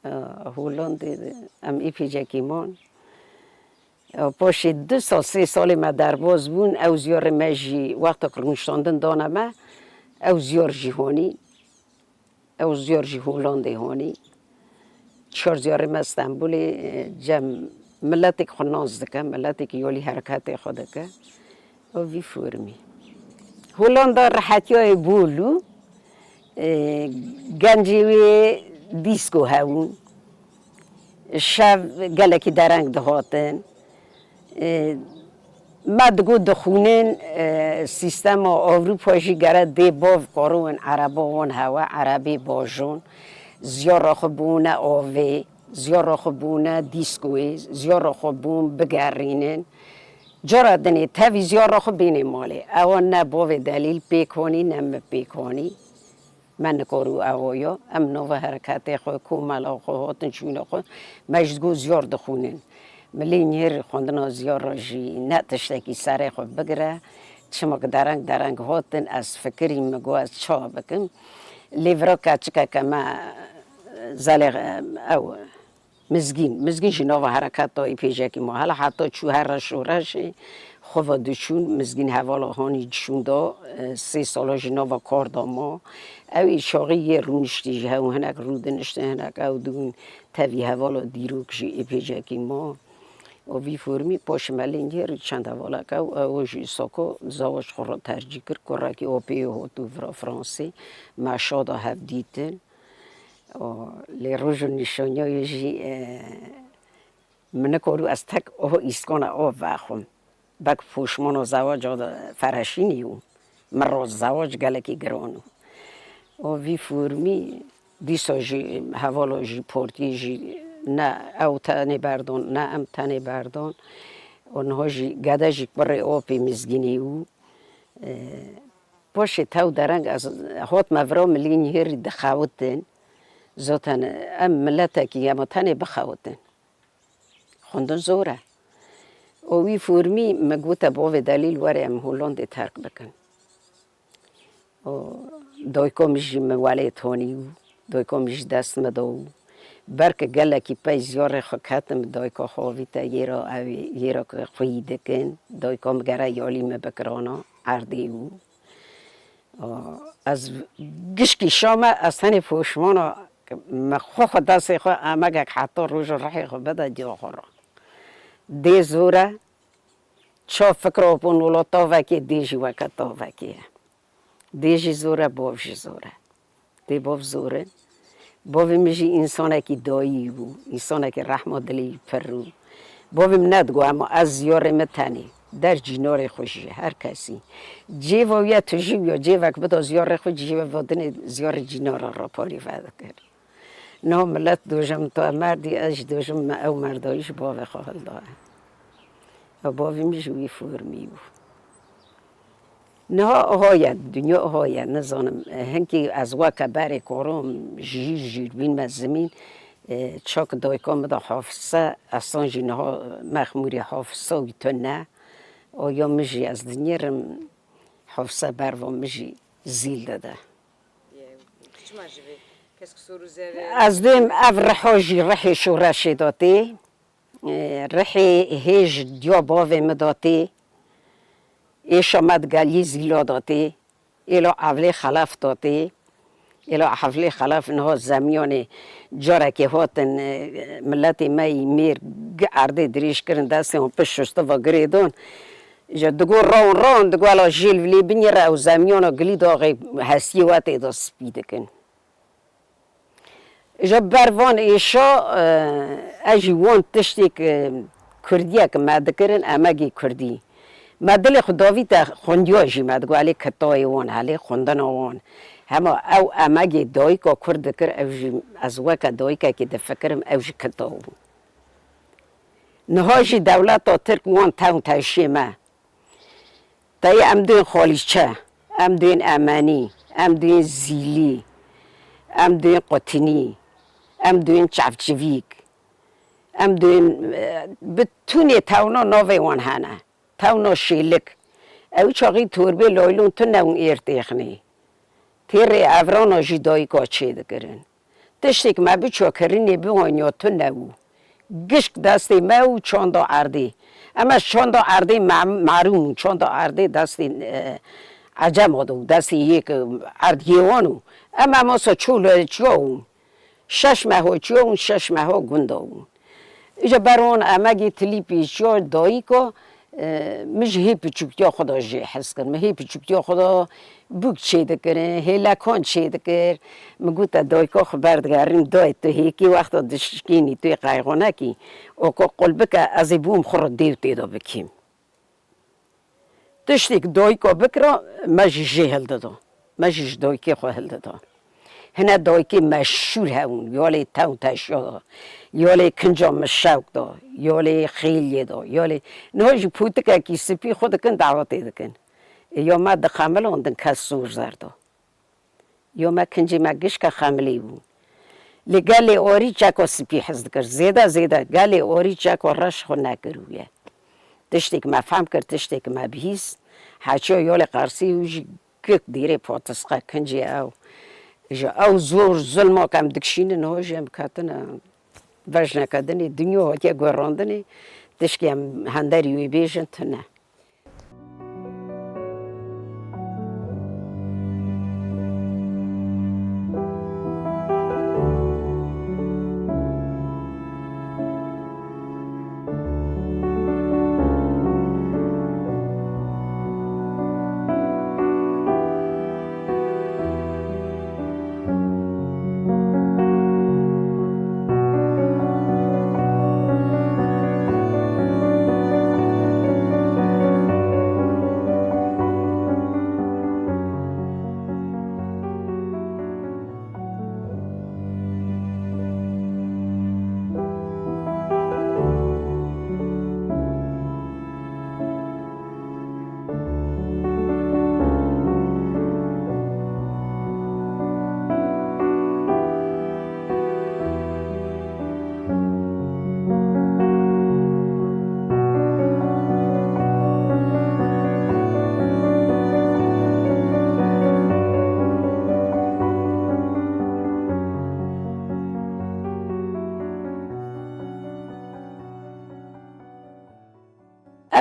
E, Holandê de em êpêcekî man. E, paşê du sal, sê salê me derbas bûn, ew ziyarê me jî wexta ku rûniştandin dane me, ew ziyar jî honî. Ew ziyar jî Holandê honî. Çar ziyarê me Stenbolê, e, cem miletek xwe nas dike, miletek yolî hereketê xwe dike. Û vî formî. Holanda rehetiyayê bol û, e, gencê wê dîsko hebûn. Şev gelekî dereng dihatin. E, Me digot dixwînin, e, sîstema Ewropa jî gere dê bav karûn, ereba wan hewe, erebê bajon, ziyara xwe bûne avê, ziyara xwe bûne dîskoyê, ziyara xwe bûn bigerînin. Cara dinê tevî ziyara xwe bênê malê. Ewa ne bavê delîl pêk honî, ne min pêk honî. Me nikarû ewa ya. Em nava hereketê xwe, komela xwe, hatin çûna xwe, me ji go ziyar dixwînin. Milê Nihêr xwendina ziyara jî ne tiştekî serê xwe bigire. Çima ki dereng dereng hatin, ez fikirî min got ez ça bikim. Lê vira keçikeke me zelê ew Mizgîn, Mizgîn jî nava hereketa ê pêjekî ma. Hela heta çû here şoreşê, xwe ve diçûn, Mizgîn hevala hanî çûn da, e, sê sala jî nava kar da ma. Ew ê çaxî yê rûniştî ji hew hinek rû diniştin, hinek ew dibûn tevî hevala dîrok jî ê pêjekî ma. Û vî formî paşê me lê Nihêr çend hevalek ew, ew jî sako zawac xwe re tercîh kir, kurekî opê hot û vira Fransê, me şa da hev dîtin. Û lê roj û nîşaniyayê jî, e, min nikarû ez tek o îskana o vexwim. Bek poşmana zewaca de fereşînî û min ro zewac gelekî giran û. Û vî formî dîsa jî hevala jî portiyê jî ne ew tenê berdon, ne em tenê berdon. Û niha jî gede jî kurê opê Mizgînî û, e, Paşê tew dereng ez hotme vira milî Nihêrî dixewitin. Zaten em miletekî hema tenê bixewitin. Xwendin zor e. Û wî formî min gote bavê delîl were em Holandê terk bikin. Û dayika min jî min welêt honî û dayika min jî dest min da û belke gelekî pey ziyarê xwe ketim, dayika xwe avîte yêra ew ê, yêra ku xweyî dikin, dayika min gere yalî min bikirana erdê û. Aa, ez gişkî şa me, ez tenê poşmana me xwe xwe destê xwe emegek heta roja rihê xwe bide diya xwe re. Dê zor e, ça fikra bûn wilo tavekê, dê jî weke tavekê ye. Dê jî zor e, bav jî zor e. Dê bav zor in. Bavê min jî însanekî dayî bû, însanekî rehma dilê wî pir bû. Bavê min nedigot, ema ez ziyarê min tenê. Der cînarê xwe jî, her kesî. Cêva wî ya tijî wî ya cêvek bida ziyarê xwe, cêva dinê ziyarê cînara re parî vedikir. Niha milet doje min to merdî, ez jî doje min ew merdayî ji bavê xwe hildaye. Ew bavê min jî wî formî bû. Niha aha ye, dinya aha ye, nizanim, hinkî ez weke berê korom jîr jîr bînme zimîn, e, çak dayika min de hafise, esan jî niha mexmûrî hafisa wî tune. Oya min jî ez dinêrim, hafise berva min jî zîl dide. Çima ji vê? Kesk sor û zerre. Ez dêm ev riha jî rihê şoreşê de tê. E, rihê hêj diya bavê min de tê. Êşa me di gelî zîla de tê. Êla evlê xelef de tê. Êla evlê xelef niha zemyanê carekê hatin, e, miletê me yî mêr gi erdê dirêj kirin, destê wan pişt şustifa girê dan. Ji digo rawin rawin digo ela jêl vilê binîre ew zemyana gilî daxê hestiyê we tê de spî dikin. Ji ber van êşa, e, ez jî wan tiştêk, e, kurdiyek me dikirin, emegê kurdî. Me dilê xwe davîte xwendiya jî me digot, elê kitayê wan, elê xwendina wan. Hema ew emegê dayika kurd dikir, ew jî ez weke dayikekê difikirim, ew jî kitab bû. Niha jî dewleta Tirk wan tewn teşê me. Teyê em duyên xalîçe, em duyên emenî, em duyên zîlî, em duyên qutinî, em duyên çevçivîk, em duyên, e, bi tunê tewna navê wan hene. Tewna şêlik. Ew çaxî torbê laylon tune û êr têxinê. Tê rê evrana jî dayika çêdikirin. Tiştêk me biço kirinê biwanya tune û gişk destê me û çanda erdê. Em ez çanda erdê me-, merûm û çanda erdê destê, e, ecema do, destê yek, e, erd yêwan û. Em ema sa çû li çiya û şeş meho çiya û şeş meho gunda û. Îca ber wan emegê tilîpî çiya dayika, e, min ji hê piçûktiya xwe de jê hez kir. Min hê piçûktiya xwe de bûk çêdikirin, hêlekan çêdikir. Min gote dayika xwe berdigerîm, dayê tu hêkî wexta dişkînî tu yê qeyxonekî, oka qulbike ez ê bûm xwe re dêw tê de bikîm. Tiştêk dayika bikira, me jî jê hildido. Me jî ji dayikê xwe hildido. Hine dayikê meşhûr hebûn, yolê tew teşo do, yolê kinca mişewk do, yolê xêliyê do, yolê niha jî pûtikekî spî xwe dikin dawetê dikin. Ê ya me dixemilandin kes zor zer do. Ya me kincê me gişka xemilî bû. Li gelê orî çeko spî hez dikir. Zêde zêde gelê orî çeko reş xwe nekirûye. Tiştêk me fehm kir, tiştêk me bihîst. Heçiya yolê Qersî û jî gik dîrê potisqe kincê ew. Ji ew zor zulma ke em dikişînin, ho jî em ketine vejnekedinê, dinya hatiye guherandinê, tişkî em henderî wê bêjin tune.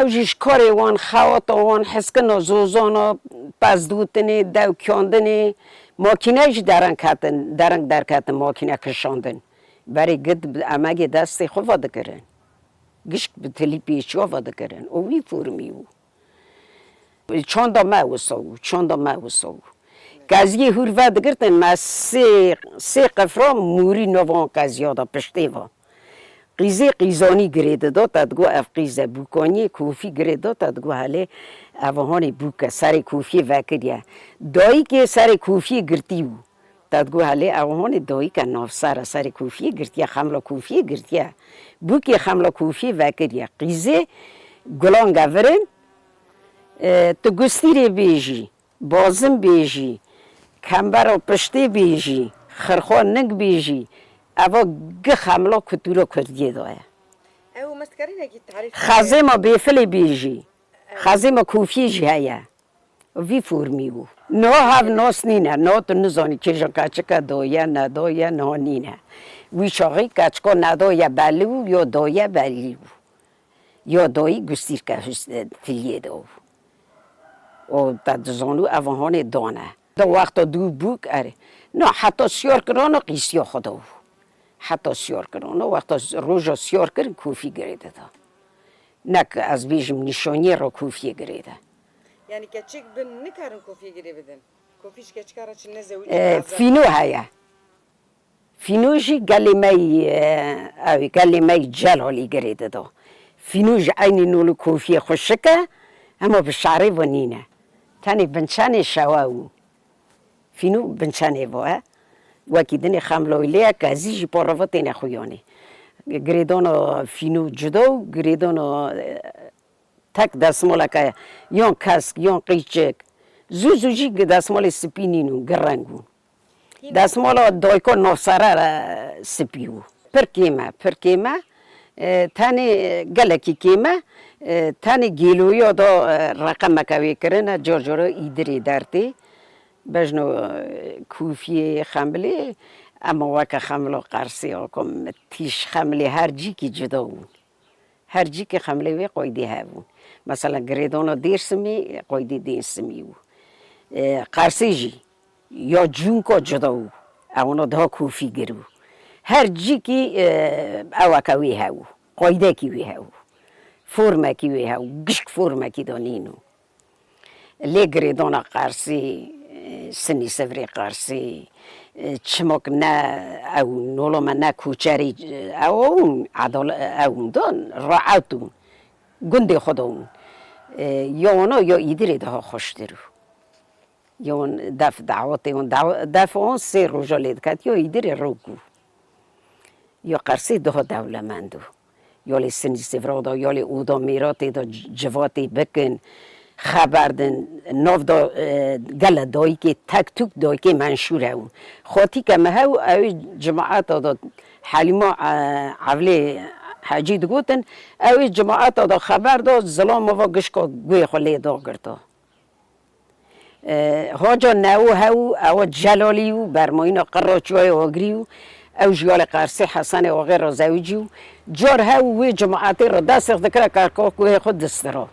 Ew jî ji karê wan, xewata wan, hizkirina zozana, pezdûtinê, dewkiyandinê, makîne jî dereng ketin, dereng derketin makîne kişandin. Berê gid bi emegê destê xwe ve dikirin. Gişk bi tilî pêçiya ve dikirin. Û wî formî bû. Çanda me wisa bû, çanda me wisa bû. Keziyê hûr vedigirtin, me sê, sê qifra mûrî nava wan keziya da piştê ve. Qîzê qîzanî girê dida, te digot ev qîz e, bûkaniyê kofî girê da, te digot helê ev hanê bûk e, serê kofiyê vekiriye. Dayikê serê kofiyê girtî bû. Te digot helê ew hanê dayik e, navser e, serê kofiyê girtiye, xemla kofiyê girtiye. Bûkê xemla kofiyê vekiriye. Qîzê gulan gevirin, e, tu gustîrê bêjî. Bazim bêjî, kembera piştê bêjî, xirxwa ning bêjî, eva gi xemla kultura kurdiyê de ye. Ew me dikarî nekî tarîf bike? Xezêma bêfilê bêjî, xezêma kofiyê jî heye. Vî formî bû. Niha hev nas nîne, niha tu nizanî kêjan keçika doye, nedoye, niha nîne. Wî çaxî keçika nedoye belî bû, yo doye belî bû. Ya dayî gustîrke hust-, tiliyê de û. O te dizanû ev hanê dane. Da wexta dû bûk erê. Na heta siyar kirana qîsiya xwe de û. Heta siyar kirana, wexta s-, roja siyar kirin kofî girê de da. Nek ez bêjim nîşaniyê re kofiyê girê de. Yani keçik bin nikarin kofiyê girê bidin? Kofî ji keçika re çi ne zewicî E, taze? Fîno heye. Fîno jî gelê me yî, e, ew ê, gelê me yî Celalî girê dido. Fîno jî eynî nûlî kofiyê xweşik e, hema bi şarê ve nîne. Tenê binçenê şewe û. Fîno binçenê ve e. Wekî dinê xemloylê ye, kezî jî porove têne xuyanê. Girêdana fîno cuda û girêdana, e, Tek desmoleke yan kesk, yan qîçik. Zû zû jî gi-, desmolê spî nîn û gi reng û. Desmola dayika navsere re spî û. Pir kêm e, pir kêm e. E, tenê gelekî kêm e. E, tenê gêloya da, e, reqemeke wê kirine, car cara îdirê dertê. Bejno, e, kûfiyê xemilê, ema weke xemilo Qersê, o kom tîş xemilê her cîkî cuda bûn. Her cîkê xemlê wê qoydî hebûn. Mesela girêdana Dêrsimî, qoydî Dêrsimî bû. E, Qersê jî ya cûnka cuda bû. Ewna daha kofî gir bû. Her cîkî, e, eweke wê hebû. Qoydekî wê hebû. Formekî wê hebû. Gişk formekî de nîno. Lê girêdana Qersî, e, Sinî Sivrê Qersî, e, çimok ne ew nolo me ne koçerî, e, ew ew adol-, ew don, raet û gundê xwe don. E, ya wana ya Îdirê daha xweştir û. Ya wan def dawetê wan, daw-, def wan sê roja lê diket, ya Îdirê rok bû. Ya Qersê daha dewlemend û. Ya lê sinî sêvra da, ya lê oda mêratê da c-, civatê bikin, xeber din, nav da, e, gele dayikê, tek tûk dayikê menşûr hew. Xwatîke me hew, ew ê cimaeta da Helîma, e, Evlê Hecî digotin, ew ê cimaeta da xeber da, zilama va gişka guhê xwe lê dagirta. E, Haca Newo hew, ewa Celalî û bermayîna Qirra Çiyayê Agirî û ew ji yalê Qersê Hesenê Axê re zewicî û car hew wê cimaetê re destêx dikire kerka guhê xwe distira.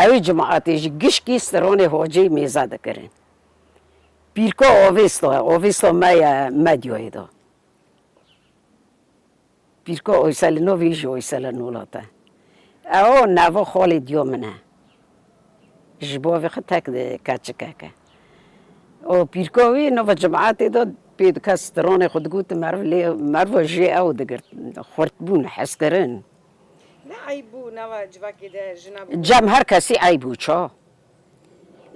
Ew ê cimaetê jî gişkî stiranê Hacê mêze dikirin. Pîrka Avêsta, Avêsta me ye, Medyayê de. Pîrka Oyselî Novî ji Oyselî Nolat e. Ew nava xalê diyo min e. Ji bo vê xwe tek de keçikek e. O pîrka wî nava cemaetê de pê dike stranê xwe digot, meriv lê, meriva jê ew digirt. Xurt bûn, hez kirin. Ne eyb bû nava civakê de jina bû? Cem her kesî eyb bû, ça?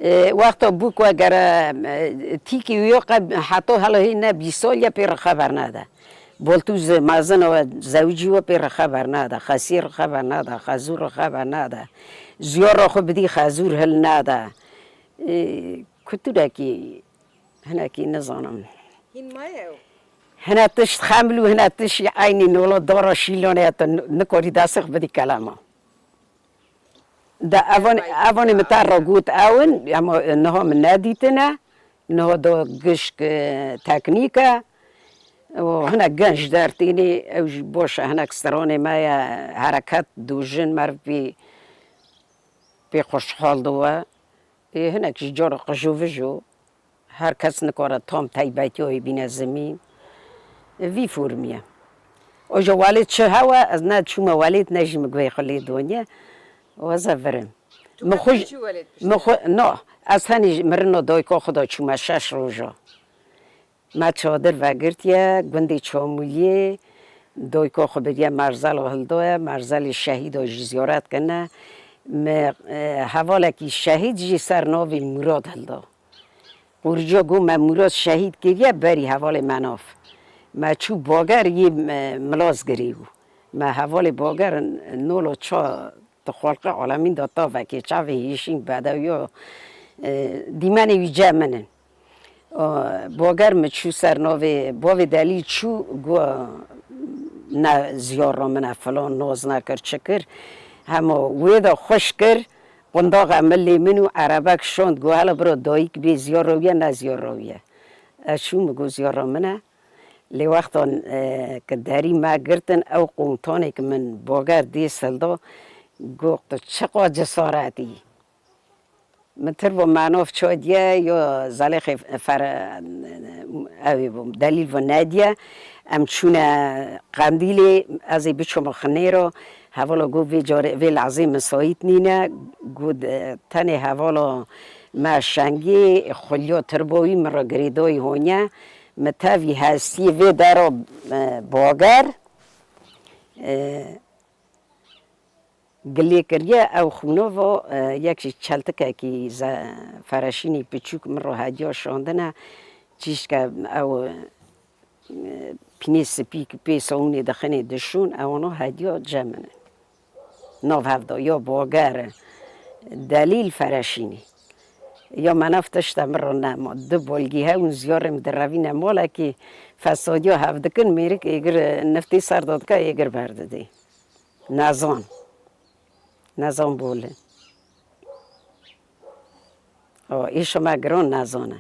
E, wexta bû ku gere, e, tîkî wî yo qe heta hela hê ne bîst sal ye pê re xeber nade. Boltûz mezin we zewicî we pê re xeber nade, Xesî re xeber nade, Xezû re xeber nade. Ziyara xwe bidî Xezûr hil nade. E, kuturekî hinekî nizanim. Hîn maye ew? Hine tişt xemil û hine tişt eynî nola dara şîlonê ye, tu nikarî destê xwe bidî kelema. De evan, evanê min te re got ew in, ama niha min nedîtine. Niha da gişk, e, teknîk e. Û hinek genc dertînî, ew jî baş e, hinek stranê me ye, hereket dûjin, meriv pê, pê xweşhal diwe. Ê hinek jî cara qij û vij o. Her kes nikare tam taybetiya wê bîne zimîn. Vî formî ye. Oja welêt çi hewe, ez ne çûme welêt, ne jî min guhê xwe lê doniye. Û ez ê virim. Tu Min xwe qet jî, çi welêt pişt? Min xwe, no, ez henî jî mirina dayika xwe de çûme şeş roja. Me çadir vegirtiye, gundê Çamûliyê, dayika xwe biriye Merzel û hildoye, Merzelê şehîda jî ziyaret kirine. Me, e, hevalekî şehîd jî ser navê Murad hilda. Qurca got me Murad şehîd kiriye, berî hevalê me nav. Me çû bager yê, e, Milazgirê bû. Me hevalê bager nolo ça di xalqê alemîn de tavekê çavê hêşîn bedewiyo, e, dîmenê wî cem min in. O, bager min çû ser navê bavê Delîl çû, got, ne ziyara min e, filan noz nekir, çi kir. Hema wê de xweş kir, qundaxa min lê min û erebek şand, got, hele bira dayik bê ziyara wî ye, ne ziyara wî ye. Ez çûm, min got, ziyara min e. Lê wextan, e, ki derî me girtin, ew qumtanê ki min bager dê silda, got, tu çiqa cesaretî. Min tirvo manof çodiye, yo Zelêxê fer-, ew ê bû, Delîl vo nediye. Em çûne Qendîlê, ez ê biçûme Xinêro. Hevala got, vê carê, vê lehzê misayît nîne. Got, e, tenê hevala me Şengê, xulya tirbo wî min re girêdayî honiye. Mi tevî hestiyê vê dera, e, bager, e, gilê kiriye, ew xûnova, e, yek jî çeltikekî ze-, fereşînî piçûk min re hediya şandine. Çîşke ew, e, pînê spî ki pê sawûnê dixinê dişûn, ewana hediya cem min in. Nav hevda ya bager, Delîl, Fereşînî. Ya me nav tişta min re nema. Du bolgî hewn ziyarê min direvîne malekî fesadiya hev dikin, mêrik êgir niftê ser de dike, êgir berdidê. Nezan. Nezan bol e. O, îşo me giran nezan e.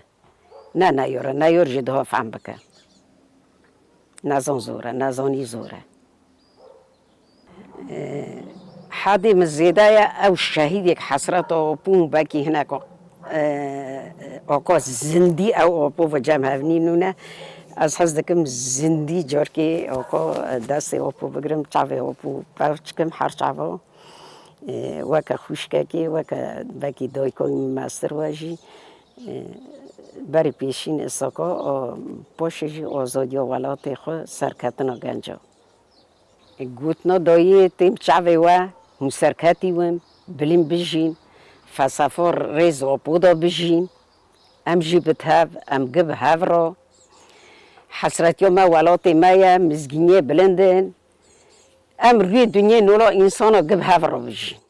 Ne neyor e, neyor jî diha fehm bike. Nezan zor e, nezanî zor e. E, hedê min zêde ye, ew şehîdek hesreta opûn, bekî hinek, e, aka zindî ew apo ve cem hev nînûne. Ez hez dikim zindî carkê aka destê apo bigirim, çavê apo pevç kim her çava. E, weke xwişkekê, weke bekî dayika wî mestir we jî, e, berî pêşîn saka, a, paşê jî azadiya welatê xwe, serketina genca. E, gotina dayê têm çavê we, hûn serketî win, Bilind bijîn, felsefa rêz û apo de bijîn. Em jî bi tev, em gi bi hev re. Hesretiya me welatê me ye, mizgîniyê bilind in. Em rûyê dinyê nola însana gi bi hev re bijîn.